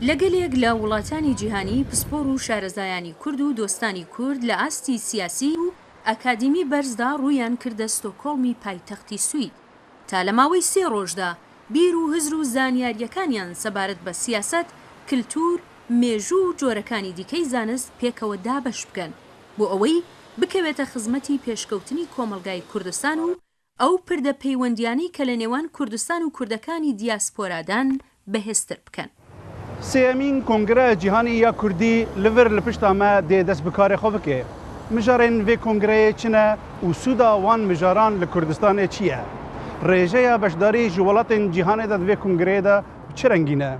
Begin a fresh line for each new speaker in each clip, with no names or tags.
لە گەلێک لە وڵاتانی جیهانی پسپۆڕ و شارەزایانی کورد و دۆستانی کورد لە ئاستی سیاسی و ئەکادیمی بەرزدا ڕوویان کردە ستۆکۆڵمی پایتەختی سوید تا لە ماوەی سێ ڕۆژدا بیر و هزر و زانیارییەکانیان سەبارەت بە سیاسەت، کلتور، مێژوو و جۆرەکانی دیکەی زانست پێکەوە دابەش بکەن بۆ ئەوەی بکەوێتە خزمەتی پێشکەوتنی کۆمەڵگای کوردستان و ئەو پردە پەیوەندیانەی کە لە نێوان کوردستان و کوردەکانی دیاسپۆرادان بەهێزتر بکەن.
سێیەمین کۆنگرە جیهانی یا کوردی li vir li pişta me dê dest bi karê xwe bike. Mijarên vê kongreyê çi ne û sûda wan mijaran li Kurdistanê çi ye? Rêjeya beşdarî ji welatên cîhanê de di vê kongreyê de bi çi rengî ne?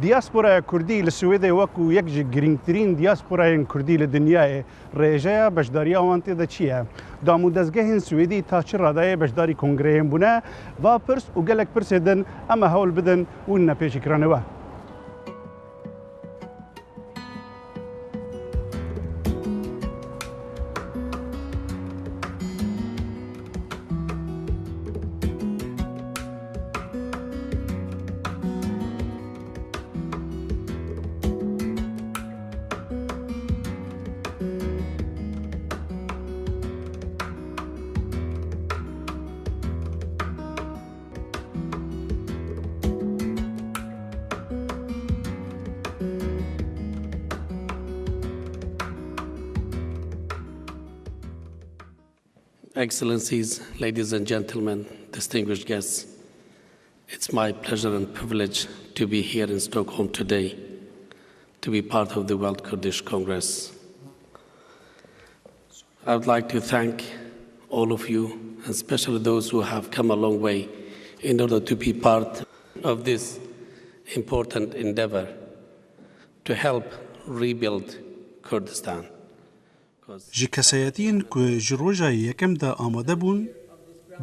Diyasporaya kurdî li Swêdê wekû yek ji girîngtirîn diyasporayên kurdî li dinyayê Rêjeya beşdariya wan tê de çi ye? Damûdezgehên Swêdî ta çi radeyê beşdarî kongreyên bûne? Va pirs û gelek pirsê din em ê hewl bidin wînine pêşî kiranê we.
Excellencies, ladies and gentlemen, distinguished guests, it's my pleasure and privilege to be here in Stockholm today to be part of the World Kurdish Congress. I would like to thank all of you, and especially those who have come a long way in order to be part of this important endeavor to help rebuild Kurdistan.
Ji kesayetiyên ku ji roja yekem de amade bûn,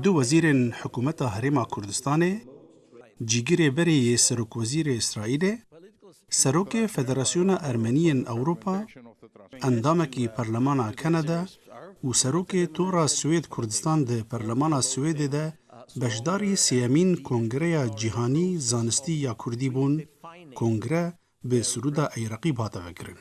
du wezîrên Hikûmeta Herêma Kurdistanê, cîgirê berê yê Serokwezîrê Îsraîlê, Serokê Federasyona Ermeniyên Ewropa, endamekî Perlemana Kanada û Serokê Tora Swêd-Kurdistan di Perlemana Swêdê de beşdarî sêyemîn Kongreya Cîhanî Zanistî ya Kurdî bûn, kongre Bi sirûda Ey Reqîb hate vekirin.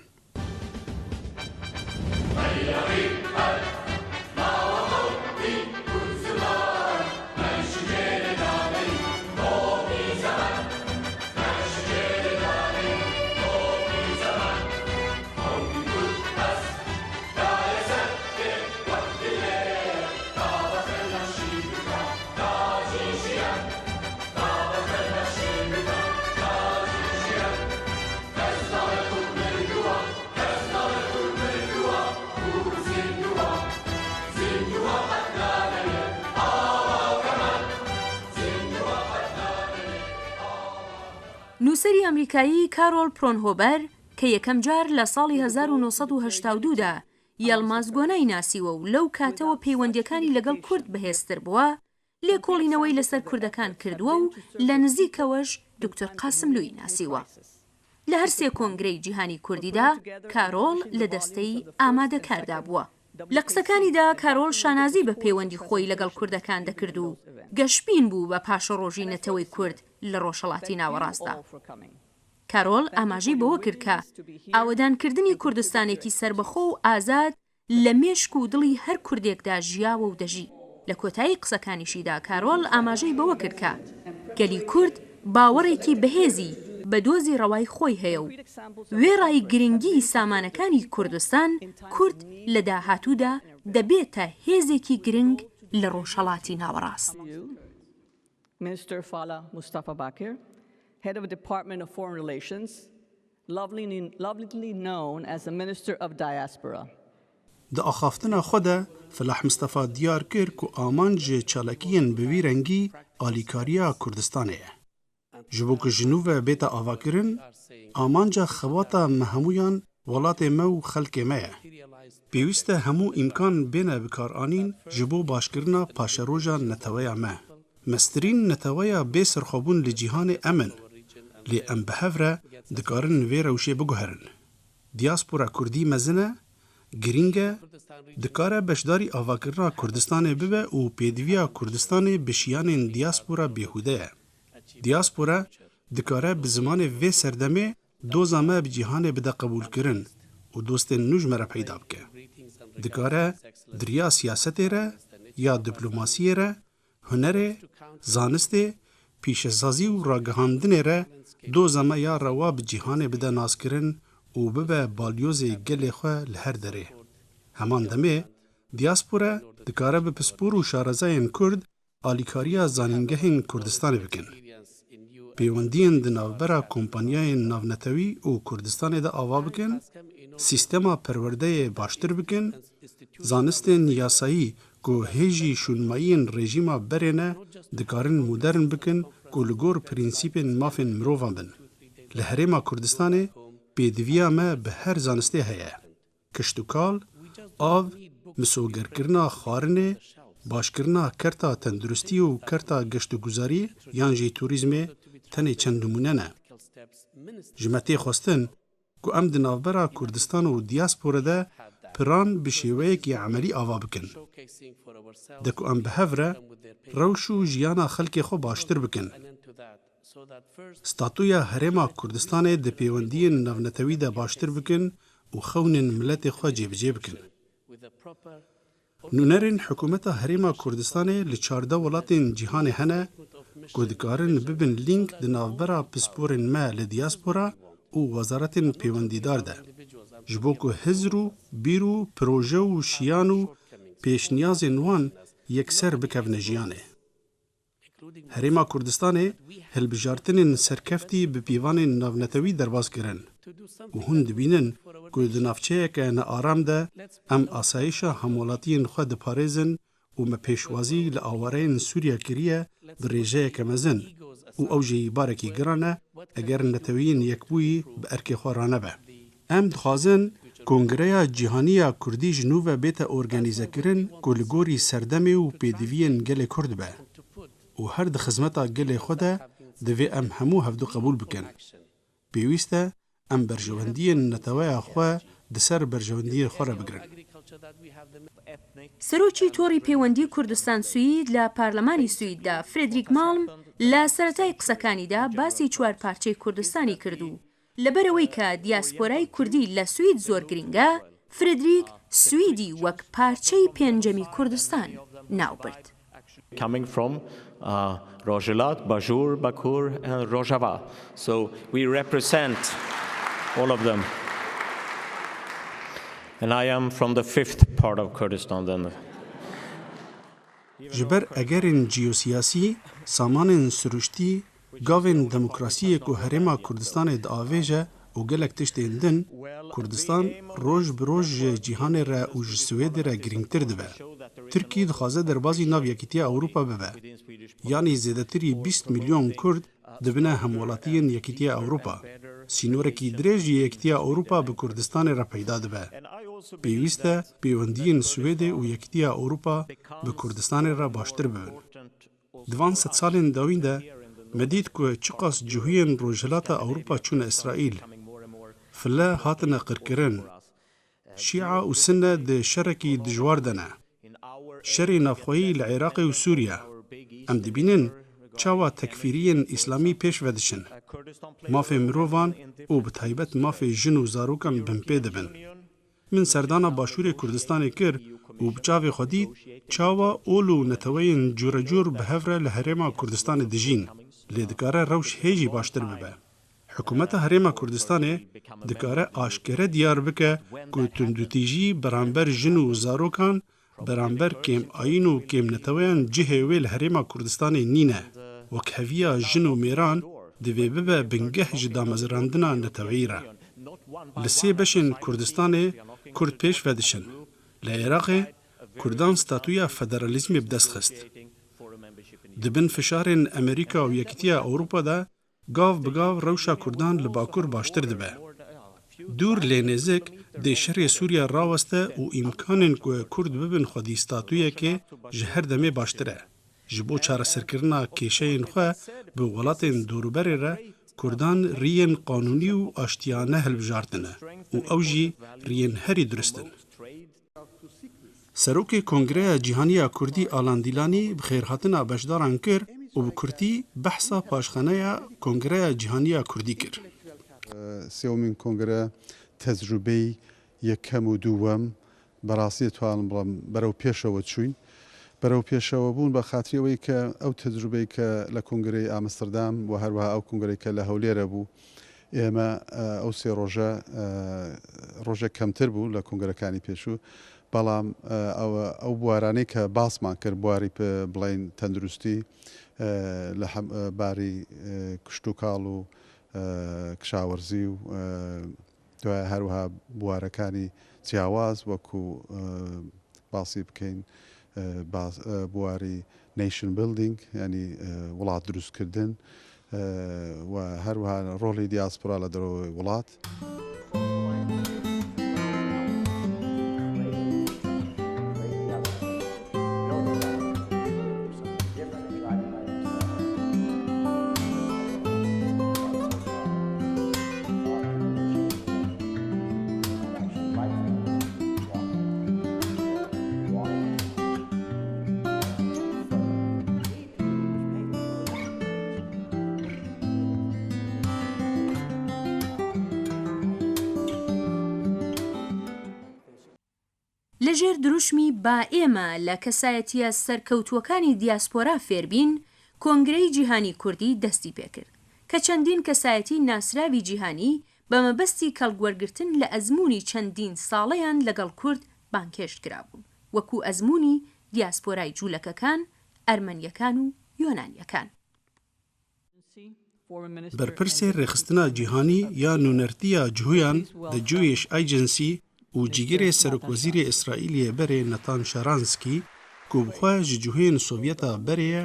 نووسەری ئەمریکایی کارۆل پرۆنهۆبەر کە یەکەم جار لە ساڵی 1982 دا یەڵماز گۆنای ناسیوە و لەو کاتەوە پەیوەندییەکانی لەگەڵ کورد بەهێزتر بووە، لێکۆڵینەوەی لەسەر کوردەکان کردووە و لە نزیکەوەش دکتۆر قاسملووی ناسیوە. لە هەر سێ کۆنگرەی جیهانی کوردیدا کارۆڵ لە دەستەی ئامادەکاردا بووە. لە قسەکانیدا کارۆڵ شانازی بە پەیوەندی خۆی لەگەڵ کوردەکان دەکرد و گەشبین بوو بە پاشەڕۆژی نەتەوەی کورد لە ڕۆژهەڵاتی ناوەڕاستدا. کارۆڵ ئاماژەی بەوە کرد کە ئاوەدانکردنی کوردستانێکی سەربەخۆ و ئازاد لە مێشک و دڵی هەر کوردێکدا ژیاوە و دەژی. لە کۆتایی قسەکانیشیدا کارۆل ئاماژەی بەوە کرد کە گەلی کورد باوەڕێکی بەهێزی بە دۆزی ڕەوای خۆی هەیە و وێڕای گرنگیی سامانەکانی کوردستان، کورد لە داهاتوودا دەبێتە هێزێکی گرنگ لە ڕۆژهەڵاتی ناوەڕاست.
Minister Fala Mustafa Bakir, Head of Department of Foreign Relations, lovingly known as the Minister of Diaspora.
Di axaftina xwe de Felah Mistefa diyar kir ku amanc ji çalakiyên bi vî rengî alîkariya Kurdistanê ye. Ji bo ku ji nû ve bête avakirin, amanca xebata me hemûyan welatê me û xelkê me ye. Pêwîst e hemû îmkan bêne bikaranîn ji bo başkirina paşeroja neteweya me. Meztirîn neteweya bê serxwebûn li cîhanê em in, lê em bi hev re dikarin vê rewşê biguherin. Diaspora kurdî mezin e, girîng e, dikare beşdarî avakirina Kurdistanê bibe û pêdiviya Kurdistanê bi şiyanên diaspora bêhûde ye. Diaspora dikare bi zimanê vê serdemê. doza me bi cîhanê bide qebûlkirin û dostên nû ji me re peyda bike. Dikare di riya siyasetê re, ya diplomasiyê re, hunerê, zanistê, pîşesazî û ragihandinê re doza me ya rewa bi cîhanê bide naskirin û bibe balyozê gelê xwe li her derê. Heman demê, diaspora dikare bi pispor û şarezayên Kurd alîkariya zanîngehên Kurdistanê bikin. Pêwendiyên di navbera kompanyayên navnetewî û Kurdistanê de ava bikin, sîstema perwerdeyê baştir bikin, zanistên yasayî ku hê jî şûnmayiyên rejîma berê ne dikarin modern bikin ku li gor prînsîpên mafên mirovan bin. Li Herêma Kurdistanê pêdiviya me bi her zanistê heye. Kiştûkal, av, misogerkirina xwarinê, başkirina kerta tenduristiyê û kerta geştûguzariyê yan jî turîzmê tenê çend nimûne ne. Ji me tê xwestin ku em di navbera Kurdistan û diaspora de piran bi şêweyekî emelî ava bikin. De ku em bi hev re rewş û jiyana xelkê xwe baştir bikin. Statuya Herêma Kurdistanê di pêwendiyên navnetewî de baştir bikin û xewnên miletê xwe cêbicê bikin. Nûnerên Hikûmeta Herêma Kurdistanê li 14 welatên cîhanê hene ku dikarin bibin lînk di navbera pisporên me li diaspora û wezaretên pêwendîdar de ji bo ku hizr û bîr û proje û şiyan û pêşniyazên wan yekser bikevine jiyanê. Herêma Kurdistanê hilbijartinên serkeftî bi pîvanên navnetewî derbas kirin û hûn dibînin ku di navçeyeke nearam de em asayîşa hemwelatiyên xwe diparêzin û me pêşwazî li awareyên Sûriye kiriye bi rêjeyeke mezin û ew jî barekî giran e eger Neteweyên Yekbûyî bi erkê xwe ranebe. Em dixwazin Kongreya Cîhanî ya Kurdî ji nû ve bête organîzekirin ku li gorî serdemê û pêdiviyên gelê Kurd be û her di xizmeta gelê xwe de divê em hemû hevdu qebûl bikin. Pêwîst e em berjewendiyên neteweya xwe di ser berjewendiyên xwe re bigirin.
سەرۆکی تۆڕی پەیوەندی کوردستان سوید لە پارلەمانی سویددا فرێدریک ماڵم لە سەرەتای قسەکانیدا باسی چوارپارچەی کوردستانی کرد و لەبەرئەوەی کە دیاسپۆرای کوردی لە سوید زۆر گرینگە، فرێدریک سویدی وەک پارچەی پێنجەمی کوردستان ناوبرد.
Coming from Rojhilat, Bajur, Bakur and Rojava. So we represent all of them. And I am from the fifth part of Kurdistan then.
Ji ber egerên ciyosiyasî, samanên siruştî, gavên demokrasiyê ku Herêma Kurdistanê diavêje û gelek tiştên din, Kurdistan roj bi roj ji cîhanê re û ji Swêdê re girîngtir dibe. Tirkî dixwaze derbazî nav Yekîtiya Ewropa bibe. Yanî zêdetirî 20 milyon Kurd dibine hemwelatiyên Yekîtiya Ewropa. Sînorekî dirêj ji Yekîtiya Ewropa bi Kurdistanê re peyda dibe. Pêwîst e pêwendiyên Swêdê û Yekîtiya Ewropa bi Kurdistanê re baştir bibin. Di van sedsalên dawîn de me dît ku çiqas cihûyên Rojhilata Ewropa çûne Îsraîl. File hatine qirkirin. Şîa û Sinne di şerekî dijwar de ne. Şerê navxweyî li Iraqê û Sûriye. Em dibînin çawa tekfîriyên îslamî pêş ve diçin. Mafê mirovan û bi taybet mafê jin û zarokan binpê dibin. Min serdana Başûrê Kurdistanê kir û bi çavê xwe dît çawa ol û neteweyên curecur bi hev re li Herêma Kurdistanê dijîn, lê dikare rewş hê jî baştir bibe. Hikûmeta Herêma Kurdistanê dikare aşkere diyar bike ku tundûtîjî beramber jin û zarokan, beramber kêmayîn û kêmneteweyan cihê wê li Herêma Kurdistanê nîne. Wekheviya jin û mêran divê bibe bingeh ji damezrandina neteweyî re. Li sê beşên Kurdistanê Kurd pêş ve diçin. Li Iraqê Kurdan statûya federalîzmê bi dest xist. Di bin fişarên Amerîka û Yekîtiya Ewropa de Gav bi gav rewşa Kurdan li Bakur baştir dibe. Dûr lê nêzik dê şerê Sûriye raweste û îmkanên ku Kurd bibin xwedî statuyekê ji her demê baştir e. Ji bo çareserkirina kêşeyên xwe bi welatên dorûberê re Kurdan riyên qanûnî û aştiyane hilbijartine û ew jî riyên herî durist in. Serokê Kongreya Cîhanî ya Kurdî Alan Dîlanî bi xêrhatina beşdaran kir û bi kurtî behsa paşxaneya Kongreya Cîhanî ya Kurdî kir.
سێوەمین کۆنگرە تەجروبەی یەکەم و دووەم بەڕاستی دەتوانم بڵێم بەرەو پێشەوە چووین. بەرەو پێشەوە بوون بە خاتری ئەوەی کە ئەو تەجروبەی کە لە کۆنگرەی ئامستردام و هەروەها ئەو کۆنگرەی کە لە هەولێرە بوو ئێمە ئەو سێ ڕۆژە ڕۆژێک کەمتر بوو لە کۆنگرەکانی پێشوو بەڵام ئەو بوارانەی کە باسمان کرد بواری بڵێین تەندروستی لە باری کشتوکاڵ و کشاوەرزی و دوای هەروەها بوارەکانی جیاواز وەکو باسی بکەین بواری nation building یانی وڵات دروستکردن و هەروەها ڕۆڵی دیاسپۆرا لە دەرەوەی وڵات.
لەژێر دروشمی با ئێمە لە کەسایەتییە سەرکەوتووەکانی دیاسپۆرا فێربین، کۆنگرەی جیهانی کوردی دەستی پێکرد، کە چەندین کەسایەتی ناسراوی جیهانی بە مەبەستی کەڵکوەرگرتن لە ئەزموونی چەندین ساڵەیان لەگەڵ کورد بانگهێشت کرابوون، وەکوو ئەزموونی دیاسپۆرای جوولەکەکان، ئەرمەنییەکان و یۆنانییەکان.
Berpirsê Rêxistina Cîhanî ya Nûnertiya Cihûyan, The Jewish Agency, û cîgirê Serokwezîrê Îsraîlê berê Natan Sharansky ku bi xwe ji cihûyên Sovyeta berê ye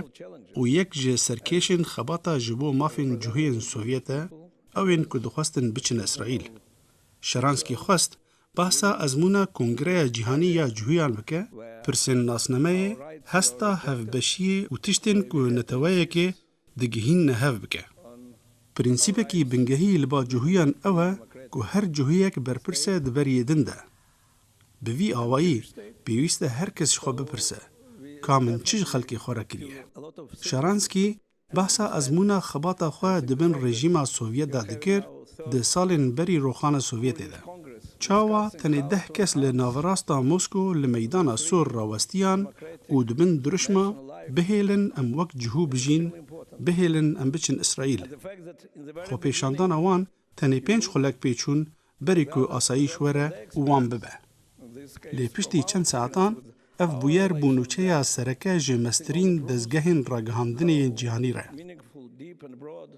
û yek ji serkêşên xebata ji bo mafên cihûyên Sovyet e, ew ên ku dixwestin biçin Îsraîl. Sharansky xwest Behsa ezmûna Kongreya Cîhanî ya Cihûyan bike, pirsên nasnameyê, hesta hevbeşiyê û tiştên ku neteweyekê digihînne hev bike. Prensîpekî bingehî li ba cihûyan ew e ku her cihûyek berpirs e di ber yê din de. Bi vî awayî pêwîst e her kes ji xwe bipirse, ka min çi ji xelkê xwe re kiriye. Şaranskî Behsa ezmûna xebata xwe di bin rejîma Sovyet de dikir di salên berî roxana Sovyetê de. Çawa tenê deh kes li naverasta Mosko li meydana sor rawestiyan û di bin diruşma Bihêlin em wek cihû bijîn, bihêlin em biçin Îsraîl. Xwepêşandana wan tenê pênc xulek pê çûn berî ku asayîş were û wan bibe. Lê piştî çend saetan ev bûyer bû nûçeya sereke ji meztirîn dezgehên ragihandinê yên cîhanî re.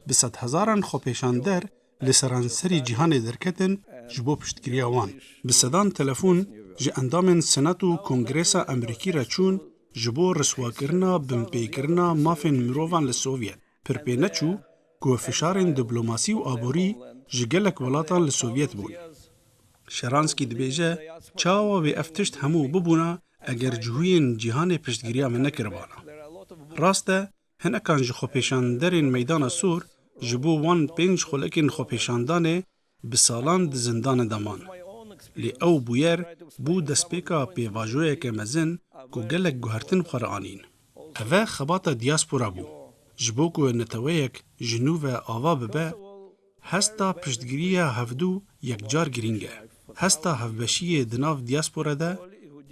Bi sedhezaran xwepêşander li seranserî cîhanê derketin ji bo piştgiriya wan. Bi sedan telefon ji endamên Senat û Kongresa Amerîkî re çûn ji bo riswakirina binpêkirina mafên mirovan li Sovyet. Pir pê neçû ku fişarên diplomasî û aborî ji gelek welatan li Sovyet bûn. Şeranskî dibêje, Çawa wê ev tişt hemû bibûna eger cihûyên cîhanê piştgiriya me nekiribana. Rast e, hinekan ji xwepêşanderên Meydana Sor ji bo wan pênc xulekên xwepêşandanê bi salan di zindanê de man. Lê ew bûyer bû destpêka pêvajoyeke mezin ku gelek guhertin xwe re anîn. Ev e xebata diaspora bû. Ji bo ku neteweyek ji nû ve ava bibe, hesta piştgiriya hevdu yekcar girîng e. Hesta hevbeşiyê di nav diaspora de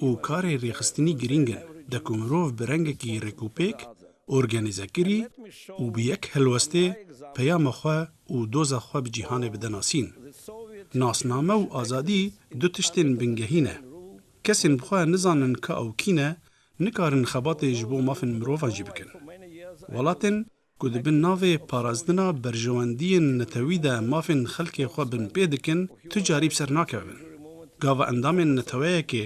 û karê rêxistinî girîng in de ku mirov bi rengekî rêkûpêk, organîzekirî û bi yek helwestê peyama xwe û doza xwe bi cîhanê bide nasîn. Nasname û azadî du tiştên bingehîn e. Kesên bi xwe nizanin ka ew kî ne, nikarin xebatê ji bo mafên mirovan jî bikin. Welatên ku di bin navê parastina berjewendiyên netewî de mafên xelkê xwe binpê dikin tu carî bi ser nakevin. Gava endamên neteweyekê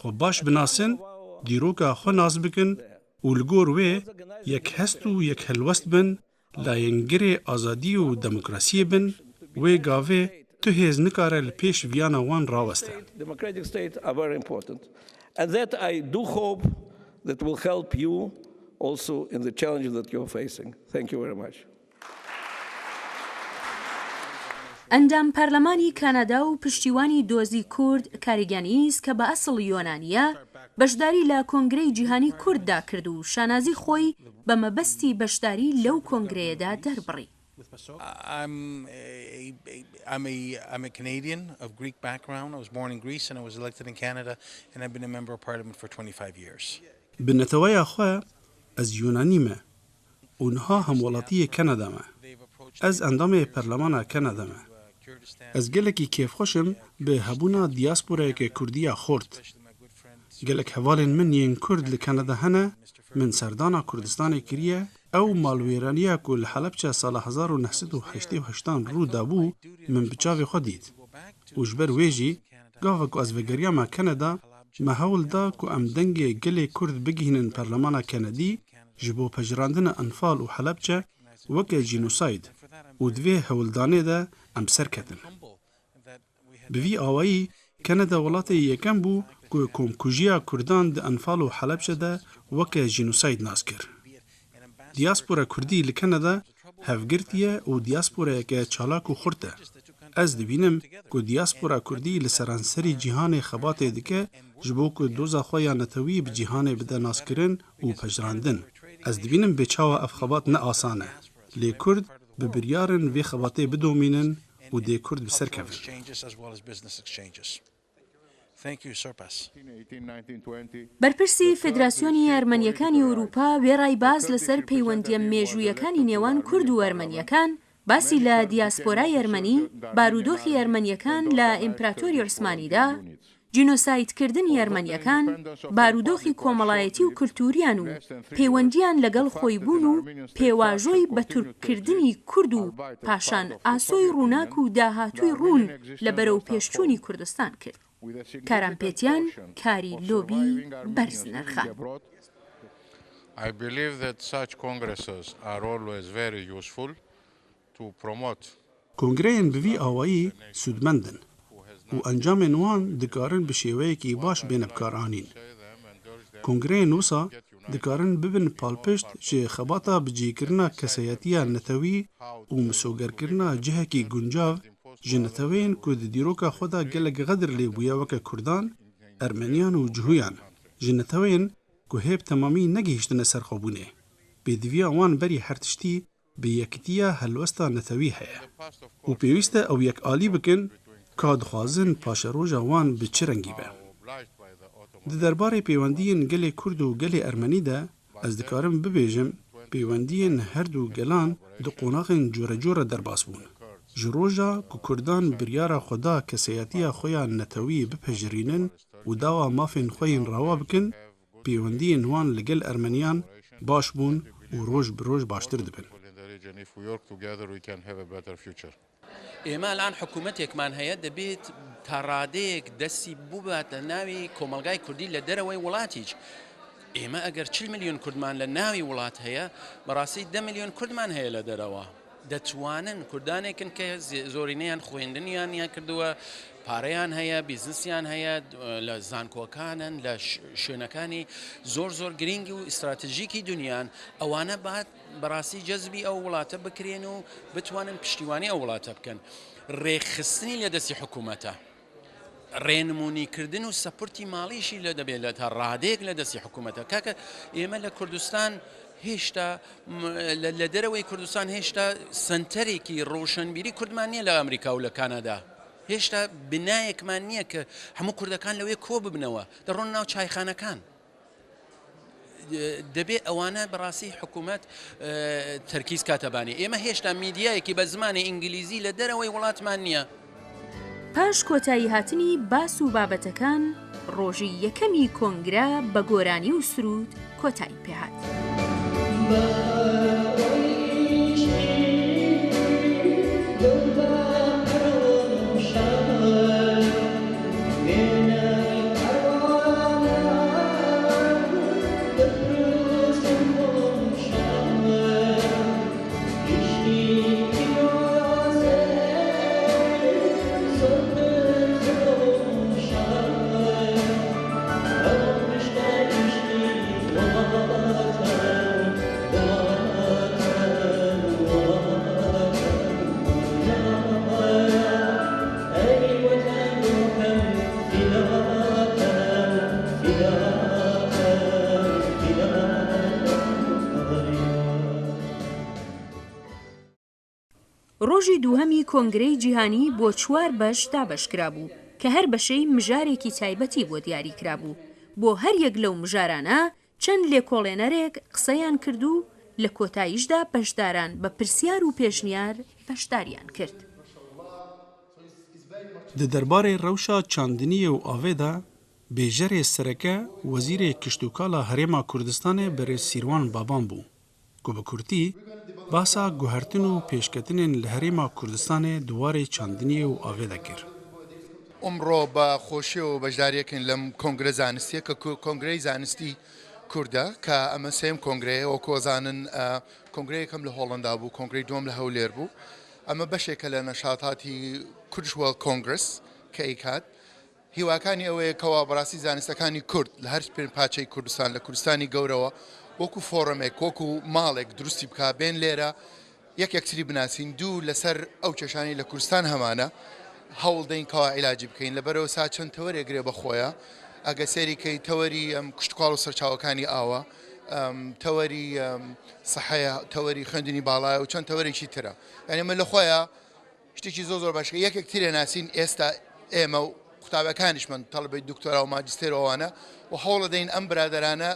xwe baş binasin, dîroka xwe nas bikin û li gor wê yek hest û yek helwest bin, layengirê azadî û demokrasiyê bin, wê gavê tu hêz nikare li pêş viyana wan raweste.
ئەندام پەرلەمانی کانادا و پشتیوانی دۆزی کورد کاریگانیس کە بە ئەسڵ یۆنانییە، بەشداری لە کۆنگرەی جیهانی کورددا کرد و شانازی خۆی بە مەبەستی بەشداری لەو کۆنگرەیەدا دەربڕی.
Bi neteweya xwe ez Yûnanî me û niha hemwelatiyê Keneda me. Ez endamê Perlemana Keneda me. Ez gelekî kêfxweş im bi hebûna diyasporayeke kurdî ya xort. Gelek hevalên min yên kurd li Keneda hene, min serdana Kurdistanê kiriye, ew malwêraniya ku li Helepçe sala 1988 an rû dabû min bi çavê xwe dît û ji ber wê jî gava ku ez vegeriyama Keneda me hewl da ku em dengê gelê kurd bigihînin Perlemana Kenedî ji bo pejirandina Enfal û Helepçe weke jînosayd û di vê hewldanê de em bi ser ketin. Bi vî awayî Keneda welatê yekem bû ku komkujiya Kurdan di Enfal û Helepçe de weke jînosayd nas kir. Diyaspora Kurdî li Keneda hevgirtiye û diyasporayeke çalak û xurt e. Ez dibînim ku diyaspora Kurdî li seranserî cîhanê xebatê dike ji bo ku doza xwe ya netewî bi cîhanê bide naskirin û pejirandin. Ez dibînim bê çawa ev xebat ne asan e. Lê Kurd bi biryar in vê xebatê bidomînin û dê Kurd bi ser kevin.
بەرپرسی فێدراسیۆنی ئەرمەنییەکانی ئەوروپا وێڕای باس لەسەر پەیوەندییە مێژوویەکانی نێوان کورد و ئەرمەنییەکان، باسی لە دیاسپۆرای ئەرمەنی، بارودۆخی ئەرمەنییەکان لە ئیمپراتۆری عوسمانیدا، جینۆسایدکردنی ئەرمەنییەکان، بارودۆخی کۆمەڵایەتی و کلتووریان و پەیوەندییان لەگەڵ خۆیبوون و پێواژۆی بە تورککردنی کورد و پاشان ئاسۆی ڕووناک و داهاتووی ڕوون لە بەرەوپێشچوونی کوردستان کرد. کارامپێتیان کاری لۆبی بەرز نرخاند.
I believe that such congresses are always very useful to promote.
Kongreyên bi vî awayî sûdmend in û encamên wan dikarin bi şêweyekî baş bêne bikaranîn. Kongreyên wisa dikarin bibin palpişt ji xebata bicîkirina kesayetiya netewî û misogerkirina cihekî guncav ji neteweyên ku di dîroka xwe de gelek xedir lê bûye weke Kurdan, Ermeniyan û Cihûyan, ji neteweyên ku hê bi temamî negihîştine serxwebûnê. Pêdiviya wan berî her tiştî bi yekitiya helwesta netewî heye û pêwîst e ew yekalî bikin ka dixwazin paşeroja wan bi çi rengî be. Di derbarê pêwendiyên gelê Kurd û gelê Ermenî de ez dikarim bibêjim pêwendiyên her du gelan di qonaxên curecur re derbas bûn. Ji roja ku Kurdan biryara xwe da kesayetiya xwe ya netewî bipejirînin û dawa mafên xwe yên rewa bikin, Pêwendiyên wan li gel Ermeniyan baş bûn û roj bi roj baştir dibin.
ئێمە الان حکومەتێکمان هەیە دەبێت تا ڕادەیەک دەستی بباتە ناوی کۆمەڵگای کوردی لە دەرەوەی وڵاتیش. ئێمە ئەگەر 40 ملیۆن کوردمان لە ناوی وڵات هەیە بەڕاستی دە ملیۆن کوردمان هەیە لە دەرەوە. دەتوانن کوردانێکن کە زۆرینەیان خوێندنیان یان کردووە پارەیان هەیە بیزنسیان هەیە لە زانکۆکانن لە شوێنەکانی زۆر زۆر گرنگی و ئیستراتژیکی دنیان ئەوانە بات بەڕاستی جەزبی ئەو وڵاتە بکرێن و بتوانن پشتیوانی ئەو وڵاتە بکەن ڕێکخستنی لە دەستی حکوومەتە. ڕێنمونی کردن و سەپورتی ماڵیشی لە دەبێت لە تا ڕادەیەک لە دەستی حکوومەتە کاکە ئێمە لە کوردستان هێشتا لە دەرەوەی کوردستان هێشتا سنتەرێکی ڕۆشنبیری کوردمان نییە لە ئەمریکا و لە کانادا هێشتا بنایەکمان نییە کە هەموو کوردەکان لەوێ کۆ ببنەوە دەڕۆن ناو چایخانەکان دەبێ ئەوانە بەڕاستی حکوومەت تەرکیز کاتە بانی ئێمە هێشتا میدیایەکی بە زمانی ئینگلیزی لە دەرەوەی وڵاتمان نییە.
پاش کۆتایی هاتنی باس و بابەتەکان ڕۆژی یەکەمی کۆنگرە بە گۆرانی و سروود کۆتایی پێهات. ڕۆژی دووهەمی کۆنگرەی جیهانی بۆ چوار بەش دابەشکرابوو کە هەر بەشەی مژارێکی تایبەتی بۆ دیاریکرابوو، بۆ هەر یەک لەو مژارانە چەند لێکۆڵێنەرێک قسەیان کرد و لە کۆتاییشدا بەشداران بە پرسیار و پێشنیار بەشداریان کرد.
Di derbarê rewşa çandiniyê û avê de bêjerê sereke Wezîrê Kiştûkala Herêma Kurdistanê Birêz Sîrwan Baban bû ku bi kurtî behsa guhertin û pêşketinên li Herêma Kurdistanê di warê çandiniyê û avê de kir.
ئمڕۆ بە خۆشیەوە بەشداریەکەین لەم کۆنگرە زانستیە کە کۆنگرەی زانستی کوردە کە ئەمە سێم کۆنگرەیە وەکو ئەزانن کۆنگرەی یەکەم لە هۆڵندا بوو کۆنگرەی دووەم لە هەولێر بوو ئەمە بەشێکە لە نەشاتاتی کوردش وەرڵد کۆنگرس کە ئەیکات هیواکانی ئەوەیە کەوا بەڕاستی زانستەکانی کورد لە هەر پارچەی کوردستان لە کوردستانی گەورەوە وەکو فۆڕەمێک وەکو ماڵێک دروستی بکا بێن لێرە یەک یەکتری بناسین دوو لەسەر ئەو کێشانەی لە کوردستان هەمانە هەوڵ دەین کەوا عیلاجی بکەین لەبەرەوە سا چەند تەوەرێک گرێ بەخۆیە ئەگە سێری کەی تەوەری کشتتوکاڵ و سەرچاوەکانی ئاوە تەوەری سەحەیە تەوەری خوێندنی باڵایە و چەند تەوەرێکی ترە یعنی من لە خۆیان شتێکی زۆر زۆر باشە یەکێک ترێ ناسین ئێستا ئێمە و قوتابەکانیشمان تەڵبەی دکتۆرا و ماجستێر ئەوانە و هەوڵەدەین ئەم برادەرانە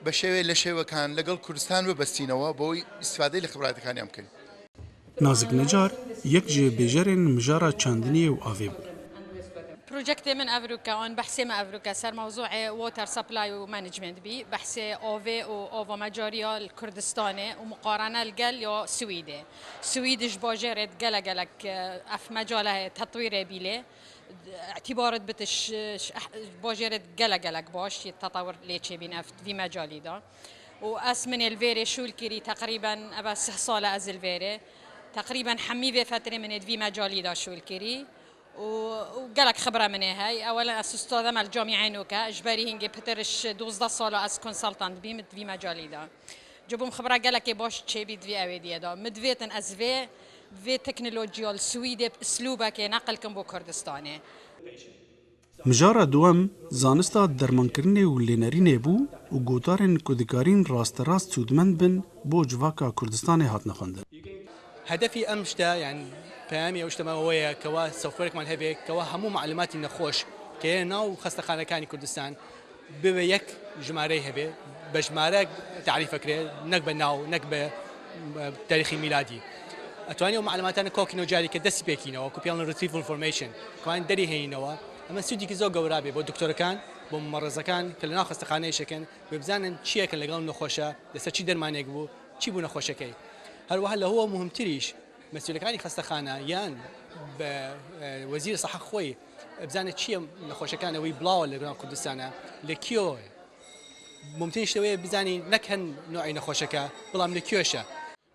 بە شێوەیە لە شێوەکان لەگەڵ کوردستان ببەستینەوە بۆی ئیسفادەی لە خبراتەکانیان بکەین.
نازک نەجار یەک ji bêjerên mijara çandiniyê û avê bû.
Projektê min Evroka an behsê me Evroka ser mewzûê water supply û management bî. Behsê avê û ava mecariya li Kurdistanê û muqarene li gel ya Swîdê. Swîd ji bajêrê gelek gelek ev mecale heye tetwîrê bî lê. Îtîbaret bi tiş bajêrê gelek gelek baş yê tetewir lê çêbîn ev vî mecalî de. Û ez min ê li vêrê şûl kirî teqrîben ev sih sal e ez li vêrê. Teqrîben hemî vê fetrê min ê di vî mecalî de şûl kirî. Û gelek xibra min ê hey. Ewelen ez ustade me li camîeyê nûke. Ji berî hingê pitir ji 12 sala ez konsultant bîm di vî mecalî de. Cibûm xibra gelekê baş çêbî di vî ewê diyê de. Min divêtin ez vê vê teknolojiya li Swîdê bi islûbekê neqil kim bo Kurdistanê.
Mijara duwem zanista dermankirinê û lênerînê bû û gotarên ku dikarîn rasterast sûdmend bin bo civaka Kurdistanê hatine xwendin.
هەدەفی ئەم شتە یان پەیامی ئەو شتەمان ئەوەیە کەوا سۆفتوێرێکمان هەبێ کەوا هەموو مەعلوماتی نەخۆش کە یەنە ناو خەستەخانەکانی کوردستان ببێ یەک ژمارەی هەبێ بە ژمارە تەعریف ئەکرێ نەک بە ناو نەک بە تاریخی میلادی ئەتوانی ئەو مەعلوماتانە کۆکینەوە جاری کە دەستی پێکینەوە وەکو پێڵن ریتریڤ ئینفۆرمەیشن توانین دەری هێنینەوە ئەمە سوودێکی زۆر گەورە بێ بۆ دکتۆرەکان بۆ ممەڕەزەکان کە لە ناو خەستەخانە ئیشەکەن بێ بزانن چییەکە لەگەڵ نەخۆشە لەسەر چی دەرمانێک بوو چی بوو نەخۆشەکەی هەروەها لەوە مهمتریش مەسئولەکانی خەستەخانە یان بە وەزیر سەحە خۆی بزانێت چییە نەخۆشەکان ئەوەی بڵاوە لە ناو کوردستانە لە کوێوە ممتنی شتەوەیە بزانی نەک هەن نوعی نەخۆشەکە بەڵام لە کوێشە.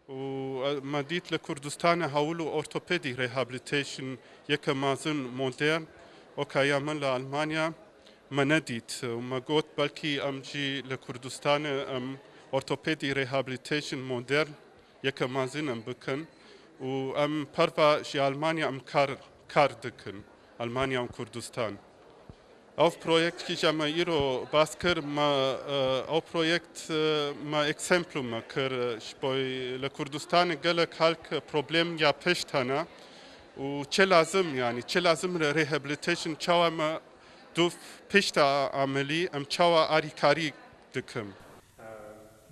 و me dît li Kurdistanê hewil û ortopedî rehabilitation yeke mezin modern weke ya min li Elmanya me nedît û me got belkî em jî li Kurdistanê em ortopedî rehabilitation modern yeke mezin em bikin û em perva ji Elmanya em kar kar dikin Elmanya û Kurdistan. Ev proyekt kîja me îro bas kir me ew proyekt me eksemplo me kir ji bo li Kurdistanê gelek halk problem ya pişt hene û çi lazim yanî çi lazim rehabilitation çawa me dûv pişta amelî em çawa arîkarî dikim.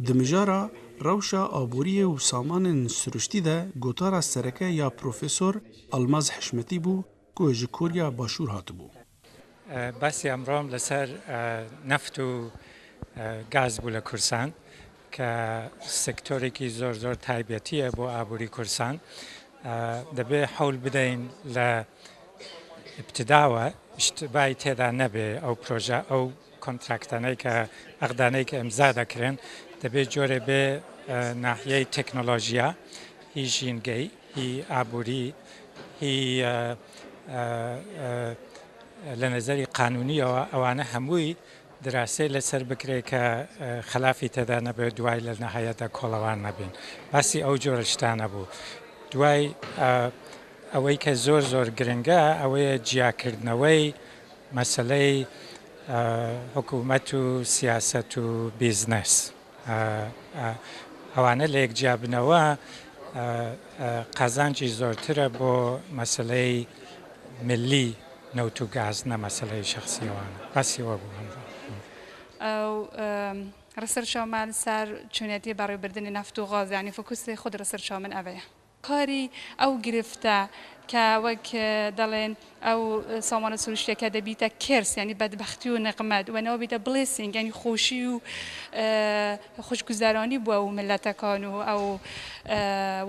Di mijara rewşa aboriyê û samanên siruştî de gotara sereke ya Profesor Almaz Hişmetî bû ku ji Korya Başûr hatibû.
باسی ئەمڕۆم لەسەر نەفت و گاز بوو لە کوردستان کە سێکتۆرێکی زۆر زۆر تایبەتییە بۆ ئابووری کوردستان. دەبێ حەول بدەین لە ئیبتداوە ئیشتبای تێدا نەبێ ئەو پرۆژە ئەو کۆنتراکتانەی کە عەقدانەی کە ئیمزا دەکرێن دەبێ جۆرێ بێ ناحیەی تەکنۆلۆژیا هی ژینگەی هی ئابووری هی لە نەزەری قانونیەوە ئەوانە هەمووی دراسەی لەسەر بکرێ کە خەلافی تێدا نەبێت دوای لە نەهایەتدا کۆڵەوان نەبین باسی ئەو جۆرە شتانە بوو دوای ئەوەی کە زۆر زۆر گرنگە ئەوەیە جیاکردنەوەی مەسەلەی حکوومەت و سیاسەت و بیزنس ئەوانە لە یەک جیابنەوە. قازانجی زۆرترە بۆ مەسەلەی ملی نەوت و گاز نە مەسەلەی شەخسی ئەوانە. باسی ئەوە بوو ئەمڕۆ.
ئەو ڕسرچا من سەر چونیەتی بەڕێوبردنی نەفت و غاز یانی فوکوسی خود ڕسرچا من ئەوەیە. کاری ئەو گرفتە کە وەک دەڵێن ئەو سامانە سروشتیەکە دەبیتە curse یانی بەدبەختی و نقمەت و نابیتە blessing یانی خۆشی و خوشگوزەرانی بۆ ئەو میللەتەکان و ئەو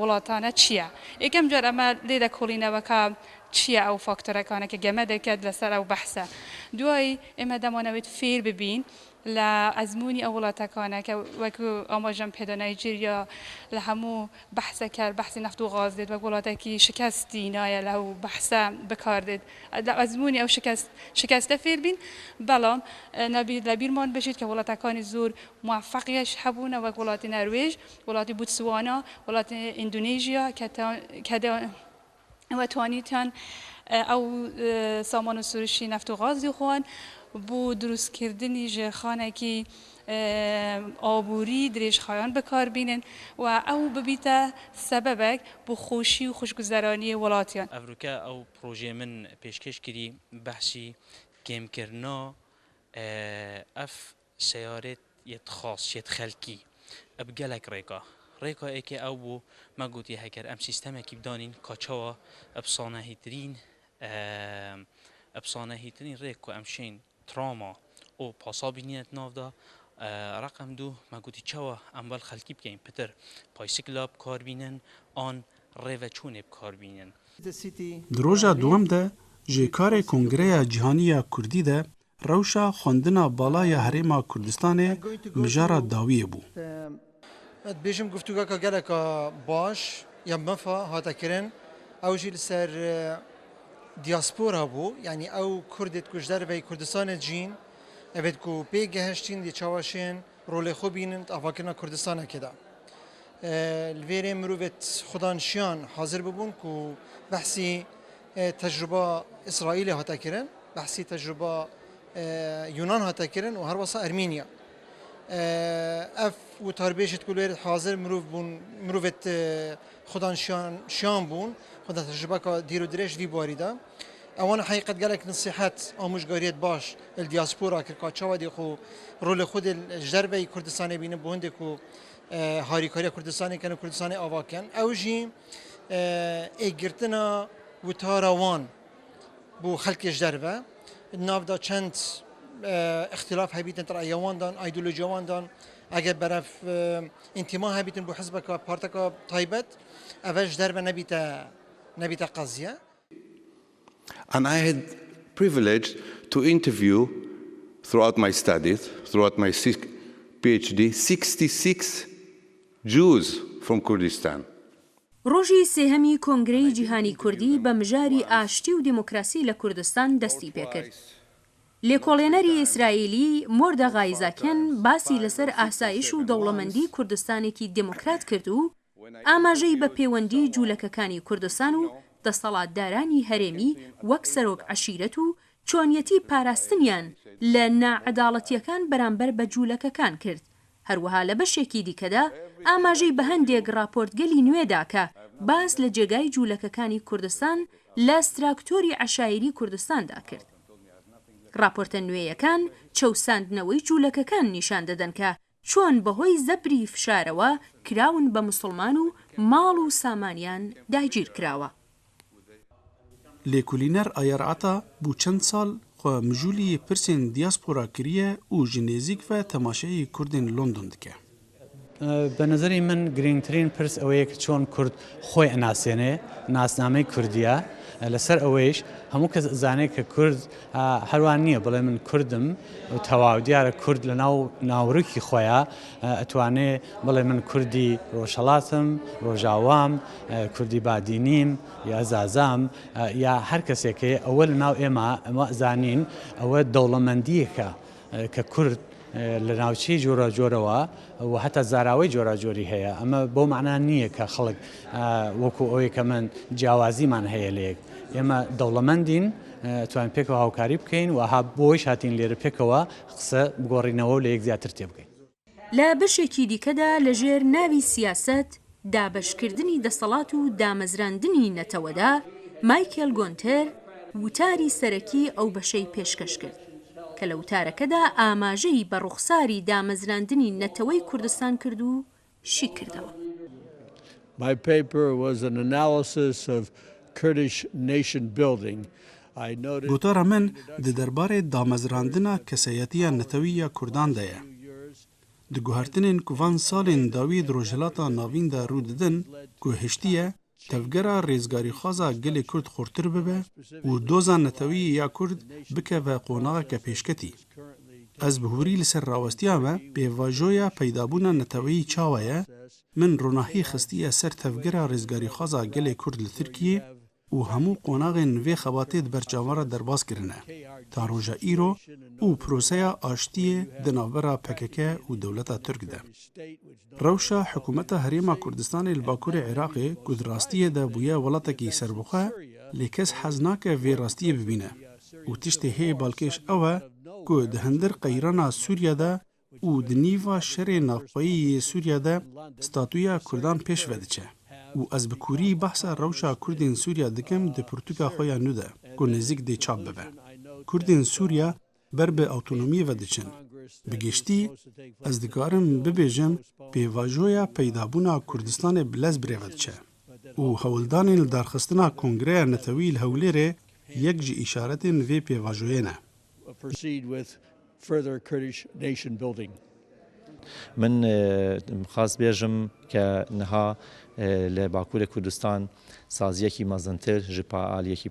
وڵاتانە چییە؟ یەکەم جار ئەمە لێ دەکۆڵینەوە کە چییە ئەو فاکتۆرەکانە کە گەمە دەکات لەسەر ئەو بەحسە دوای ئێمە دەمانەوێت فێر ببین لە ئەزموونی ئەو وڵاتەکانە کە وەکو ئاماژەم پێدا نایجیریا لە هەموو بەحسەکە بەحسی نەفت و غاز دێت وەک وڵاتێکی شکستی نایە لەو بەحسە بەکاردێت لە ئەزموونی ئەو شکست شکستە فێر بین بەڵام نابیت لە بیرمان بژیت کە وڵاتەکانی زۆر موفقیش هەبوونە وەک وڵاتی نەروێژ وڵاتی بوتسوانا وڵاتی ئیندونیژیا کە کە و توانیتیان ئەو سامان و سروشتی نەفت و غازی خۆیان بۆ دروستکردنی ژێرخانێکی ئابووری درێژخایەن بەکاربینن و ئەو ببیتە سەبەبێک بۆ خۆشی و خوشگوزەرانی وڵاتیان.
ئەڤروکە ئەو پرۆژەی من پێشکەش کری بەحسی کێمکرنا ئەف سەیارێت یەت خاس یەت خەلکی ئەب گەلەک رێکا رێکا ئێکێ ئەو بوو مە گوتی هەگەر ئەم سیستەمەکی بدانین کا چەوا ئەب سانەهیترین ئەب سانەهیترین رێک کو ئەم شین تراما ئۆ پاسا بینینە ناودا رەقەم دوو مە گوتی چەوا ئەم وەل خەلکی بکەین پتر پایسکلا بکار بینن ئان رێڤە چوونێ بکار بینن.
Di roja duwem de ji karê Kongreya Cîhanî ya Kurdî de Rewşa xwendina bala ya Herêma Kurdistanê mijara dawiyê bû.
Ez dibêjim guftûgeka geleka baş ya mefa hate kirin. Ew jî li ser diaspora bû. Yanî ew kurdê ku ji derveyî Kurdistanê dijîn, evê ku pê gehiştîn dê çawa şên rolê xwe bînin di avakirina Kurdistanekê de. Li vê rê mirovê xwedan şiyan hazir bûbûn ku behsî tecrûba Îsraîlê hate kirin, behsî tecrûba Yunan hate kirin û herwesa Ermînya. Ev witarbêjê ku li wê hazir mirov bûn, mirovê xwedan şiyan şiyan bûn, xwedan tecrûbeka dîr û dirêj vî barî de. Ewan heqîqet gelek nisîhet, amûjgariyet baş li diaspora kir ka çawa dê xwe rolê xwe dê ji derveyî Kurdistanê bînin bo hindê ku harîkariya Kurdistanê kin û Kurdistanê ava kin. Ew jî êkgirtina witara wan bo xelkê ji derve di nav de çend îxtîlaf hebîtin di reya wan dan, aydolojiya wan dan, eger berev întîma hebîtin bo hizbeka parteka taybet eve ji derve nebîte nebîte qeziye.
And I had privilege to interview throughout my studies, throughout my PhD, 66 Jews from Kurdistan.
ڕۆژی سێهەمی کۆنگرەی جیهانی کوردی بە مژاری ئاشتی و دیموکراسی لە کوردستان دەستی پێکرد. لێکۆڵێنەری ئیسرائیلی مۆردەغای زاکێن باسی لەسەر ئاسایش و دەوڵەمەندی کوردستانێکی دیموکرات کرد و ئاماژەی بە پێوەندی جوولەکەکانی کوردستان و دەسەڵاتدارانی هەرێمی وەک سەرۆک عەشیرەت و چۆنیەتی پاراستنیان لە ناعەداڵەتیەکان بەرامبەر بە جوولەکەکان کرد هەروەها لە بەشێکی دیکەدا ئاماژەی بە هەندێک ڕاپۆرتگەلی نوێ دا کە باس لە جێگای جوولەکەکانی کوردستان لە ستراکتۆری عەشایری کوردستاندا کرد. ڕاپۆرتە نوێیەکان چەوساندنەوەی جوولەکەکان نیشان دەدەن کە چۆن بەهۆی زەبری فشارەوە کراون بە موسڵمان و ماڵ و سامانیان داگیر کراوە.
Lêkolîner Ayar Ata bû çend sal xwe mijûlî pirsên diaspora kiriye û ji nêzîk ve temaşeyî Kurdên London dike.
بە نەزەری من گرینگترین پرس ئەوەیە کە چۆن کورد خۆی ئەناسێنێ، ناسنامەی کوردییە، لەسەر ئەوەیش هەموو کەس ئەزانێ کە کورد هەروا نییە بڵێ من کوردم و تەواو، دیارە کورد لە ناو ناوەرۆکی خۆیا ئەتوانێ بڵێ من کوردی ڕۆژهەڵاتم، ڕۆژاوام، کوردی بادینیم یا زازام یا هەر کەسێک هەیە، ئەوە لە ناو ئێمە ئەمە ئەزانین ئەوە دەوڵەمەندییەکە کە کورد لە ناوچەی جۆراوجۆرەوە و هەتا زاراوەی جۆراوجۆری هەیە، ئەمە بەو مەعنا نییە کە خەڵک وەکو ئەوەی کە من جیاوازیمان هەیە لە یەک، ئێمە دەوڵەمەندین توانین پێکەوە هاوکاری بکەین و ها بۆیش هاتین لێرە پێکەوە قسە بگۆڕینەوە و لە یەک زیاتر تێبگەین.
لە بەشێکی دیکەدا لە ژێر ناوی سیاسەت. دابەشکردنی دەسەڵات و دامەزراندنی نەتەوەدا، مایکێل گۆنتێر وتاری سەرەکی ئەو بەشەی پێشکەش کرد، کە لە وتارەکەدا ئاماژەی بە ڕوخساری دامەزراندنی نەتەوەی کوردستان کرد و شیکردەوە.
My paper was an analysis of Kurdish nation building. I noted.
Gotara min di derbarê damezrandina kesayetiya netewî ya Kurdan de ye. Di guhertinên ku van salên dawî di Rojhilata Navîn de rû didin ku hiştiye tevgera rêzgarîxwaza gelê Kurd xurttir bibe û doza netewî ya Kurd bikeve qonaxeke pêşketî. Ez bi hûrî li ser rawestiya me pêvajoya peydabûna neteweyî çawa ye, min ronahî xistiye ser tevgera rêzgarîxwaza gelê Kurd li Tirkiyê û hemû qonaxên vê xebatê di ber çavan re derbas kirine ta roja îro û proseya aştiyê di navbera pkk û dewleta Tirk de. Rewşa hikûmeta Herêma Kurdistanê li bakurê Iraqê ku di rastiyê de bûye welatekî serbixwe lê kes hez nake vê rastiyê bibîne û tiştê hê balkêş ew e ku di hindir qeyrana Sûriye de û di nîva şerê navxweyî yê Sûriye de statuya Kurdan pêş ve diçe û ez bi kûrî behsa rewşa Kurdên Sûriye dikim di pirtûka xwe ya nû de ku nêzîk dê çap bibe. Kurdên Sûriye ber bi awtonomiyê ve diçin. Bi giştî ez dikarim bibêjim pêvajoya peydabûna Kurdistanê bi lez birêve diçe û hewldanên lidarxistina Kongreya Netewî li Hewlêrê yek ji îşaretên vê pêvajoyê ne.
further Kurdish nation building.
Min xwest bêjim ke niha li Bakurê Kurdistan saziyekî mezintir ji aliyekî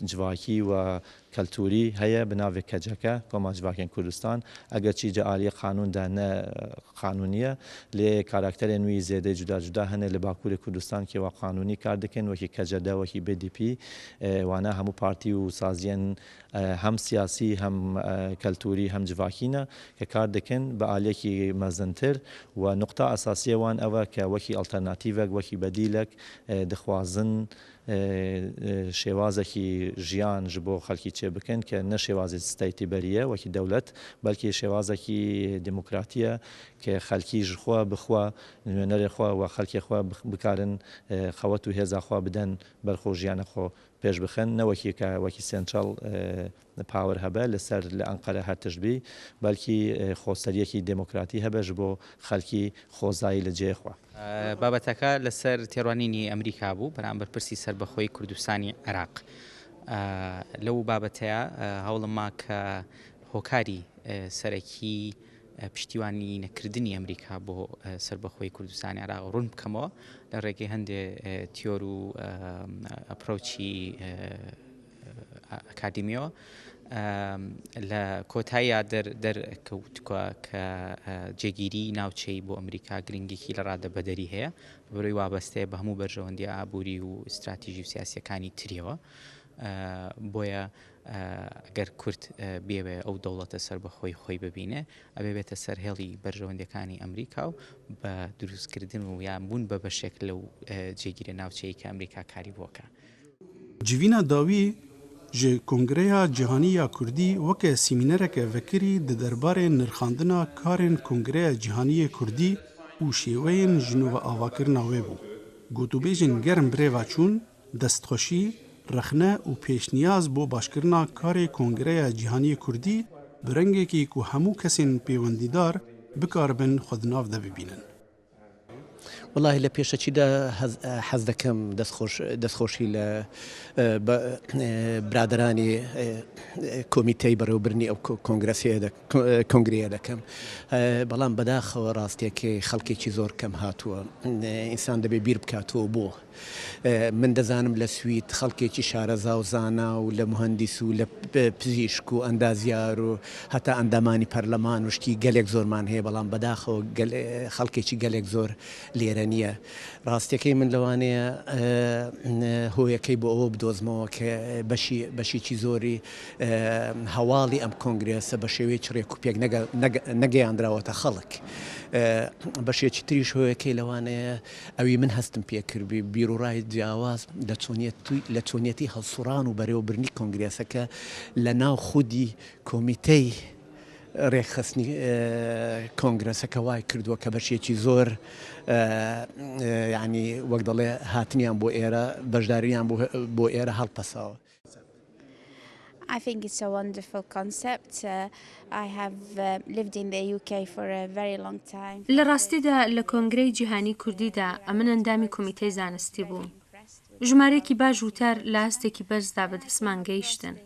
civakî û keltûrî heye bi navê KCK, Koma Civakên Kurdistan. Egerçî ji aliyê qanûn de ne qanûnî ye lê karakterên wî zêde cuda cuda hene li Bakurê Kurdistan kê wa qanûnî kar dikin wekî KCD, wekî BDP wana hemû partî û saziyên Hem siyasî hem keltûrî hem civakî ne ke kar dikin bi aliyekî mezintir û nuqta esasiyê wan ew e ke wekî alternatîvek, wekî bedîlek dixwazin şêwazekî jiyan ji bo xelkî çêbikin ke ne şêwazê state berî ye wekî dewlet belkî şêwazekî demokratî ye ke xelkî ji xwe bi xwe nûnerê xwe û xelkê xwe bikarin qewet û hêza xwe bidin ber xwe jiyana xwe pêş bixin ne wekî ke wekî central power hebe li ser li Enqere her tişt bî belkî xweseriyekî demokratî hebe ji bo xelkî xwezayî li cihê xwe.
Babeteke li ser têrwanînî Amerîka bû beramber pirsî serbixweyî Kurdistanî Iraq. Lew babeteya hewlim ma ke هۆکاری سەرەکی پشتیوانی نەکردنی ئەمریکا بۆ سەربەخۆی کوردستانی عێراق ڕوون بکەمەوە لە ڕێگەی هەندێ تیۆر و ئەپرۆچی ئەکادیمیەوە لە کۆتاییا دەرکەوتووە کە جێگیری ناوچەی بۆ ئەمریکا گرنگێکی لە ڕادە بەدەری هەیە بەرەی وابەستەیە بە هەموو بەرژەوەندی ئابووری و استراتیژی و سیاسیەکانی تریەوە بۆیە ئەگەر کورد بیەوێ ئەو دەوڵەتە سەربەخۆی خۆی ببینێ ئەبێ بێتە سەر هێڵی بەرژەوەندیەکانی ئەمریکا و بە دروستکردن و یان بوون بە بەشێک لەو جێگیرە ناوچەیەی کە ئەمریکا کاری بۆکا.
Civîna dawî ji Kongreya Cîhanî ya Kurdî weke semînereke vekirî di derbarê nirxandina karên Kongreya Cîhanî yê Kurdî û şêweyên jinûveavakirina wê bû. Gotûbêjên germ birêva çûn, Destxweşî, rexne û pêşniyaz bo başkirina karê Kongreya Cîhaniyê Kurdî bi rengekî ku hemû kesên pêwendîdar bikaribin xwe di nav de bibînin.
Wellahî لە پێشەکیدا حەز دەکەم دەستخۆشی لە برادەرانی کۆمیتەی بەڕێوەبردنی ئەو کۆنگرەیە دەکەم، بەڵام بەداخەوە ڕاستیەکەی خەڵکێکی زۆر کەم هاتووە، ئینسان دەبێ بیر بکاتەوە بۆ؟ من دەزانم لە سوید خەڵکێکی شارەزا و زانا و لە موهەندیس و لە پزیشک و ئەندازیار و هەتا ئەندامانی پەرلەمان و شتی گەلێک زۆرمان هەیە بەڵام بەداخەوە خەڵکێکی گەلێک زۆر لێرە نییە. ڕاستیەکەی من لەوانەیە هۆیەکەی بۆ ئەوە بدۆزمەوە کە بەشی بەشێکی زۆری هەواڵی ئەم کۆنگرێسە بە شێوەیەکی ڕێکوپێک نەگەیاندراوەتە خەڵک. بەشێکی تریش هۆیەکەی لەوانەیە ئەوی من هەستم پێ کردبی بیروڕای جیاواز لە چۆنیەتی لە چۆنیەتی هەڵسوڕان و بەرێوەبردنی کۆنگرێسەکە لە ناو خودی کۆمیتەی ڕێکخستنی کۆنگرەسەکە وای کردووە کە بەشێکی زۆر یانی وەک دەڵێ هاتنیان بۆ ئێرە بەشداریان بۆ ئێرە هەڵپەساوە.
I think it's a wonderful concept. I have lived in the UK for a very long time.
لە ڕاستیدا لە کۆنگرەی جیهانی کوردیدا ئەمن ئەندامی کومیتەی زانستی بووم. ژمارەیەکی باش وتار لە ئاستێکی بەرزدا بە دەستمان گەیشتن.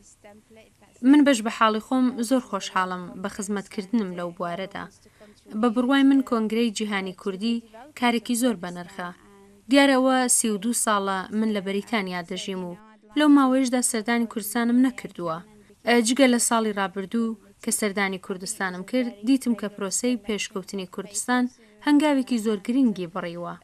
من بەش بە حاڵی خۆم زۆر خۆشحاڵم بە خزمەت کردنم لەو بوارەدا. بە بڕوای من کۆنگرەی جیهانی کوردی کارێکی زۆر بەنرخە. دیارە ئەوە 32 ساڵە من لە بەریتانیا دەژیم و لەو ماوەیەشدا سەردانی کوردستانم نەکردووە. جگە لە ساڵی ڕابردوو کە سەردانی کوردستانم کرد دیتم کە پرۆسەی پێشکەوتنی کوردستان هەنگاوێکی زۆر گرنگی بڕیوە.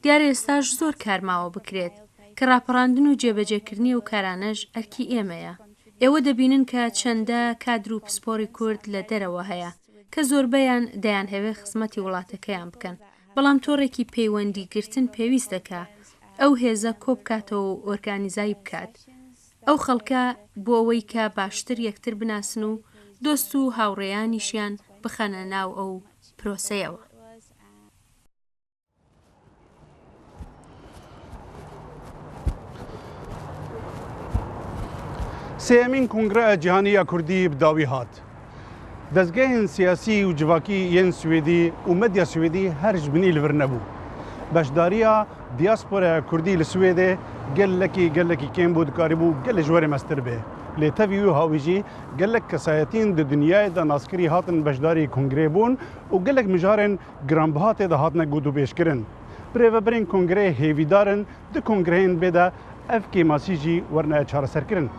دیارە ئێستاش زۆر کار ماوە بکرێت، کە ڕاپەڕاندن و جێبەجێکردنی ئەو کارانەش ئەرکی ئێمەیە. ئێوە دەبینن کە چەندە کادر و پسپۆری کورد لە دەرەوە هەیە، کە زۆربەیان دەیانهەوێ خزمەتی وڵاتەکەیان بکەن، بەڵام تۆڕێکی پەیوەندی گرتن پێویست دەکا ئەو هێزە کۆبکاتەوە و ئۆرگانیزای بکات ئەو خەڵکە بۆ ئەوەی کە باشتر یەکتر بناسن و دۆست و هاوڕێیانیشیان بخەنە ناو ئەو پرۆسەیەوە.
سێیەمین کۆنگرە جیهانی یا کوردی bi dawî hat. Dezgehên siyasî û civakî yên Swêdî û medya Swêdî her ji binî li vir nebû. Beşdariya diasporaya Kurdî li Swêdê gelekî gelekî kêm bû dikarîbû gelê ji werê meztir bê. Lê tevî wî hawî jî gelek kesayetiyên di dinyayê de naskirî hatin beşdarî kongreyê bûn û gelek mijarên giranbiha tê de hatine gotûbêjkirin. Birêveberên kongreyê hêvîdar in di kongreyên bê de ev kêmasî jî werine çareserkirin.